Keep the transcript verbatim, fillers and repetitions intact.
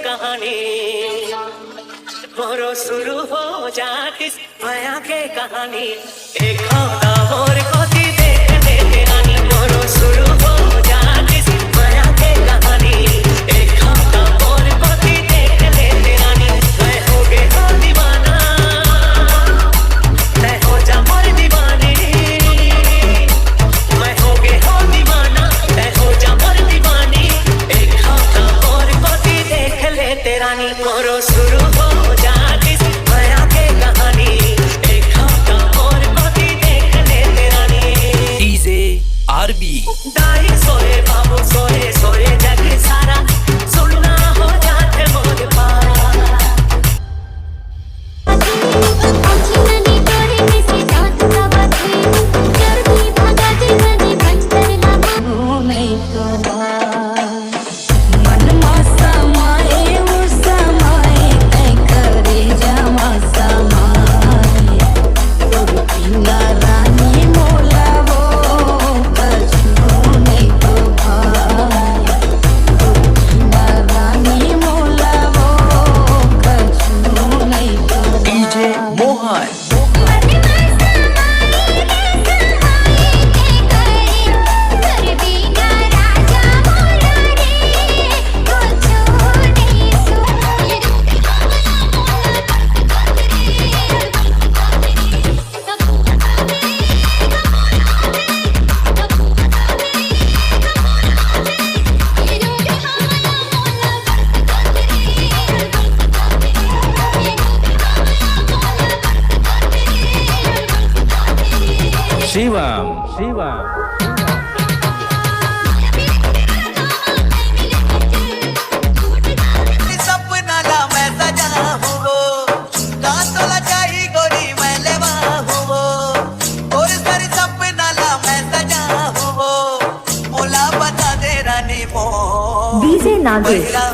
कहानी मोरो शुरू हो जातिस मया के कहानी। एक हफ्ता मोर कोती देख लेते रानी, मोरो शुरू हो जातिस मया के कहानी। एक हफ्ता मोर कोती देख लेते रानी, मैं हो गे हो दीवाना, तै हो जा मोर दीवानी। मैं हो गे हो दीवाना, तै हो जा मोर दीवानी। एक हफ्ता मोर कोती देख लेते रानी, मोरो शुरू हो जातिस मया के कहानी। एक हफ्ता मोर कोती देख लेते रानी। DJ RB. दाई सोए, बाबू सोए, सोए जग सारा, सुनना हो जाथे मोर पारा। डीजे मोहन। शिवम, शिवम। सपना ला मैं सजा हूँ वो, का तोला चाही गोरी मैं लेवा हूँ वो। तोर सारी सपना ला मैं सजा हूँ वो, मोला बता दे रानी मोर। डीजे नागेश। पहिला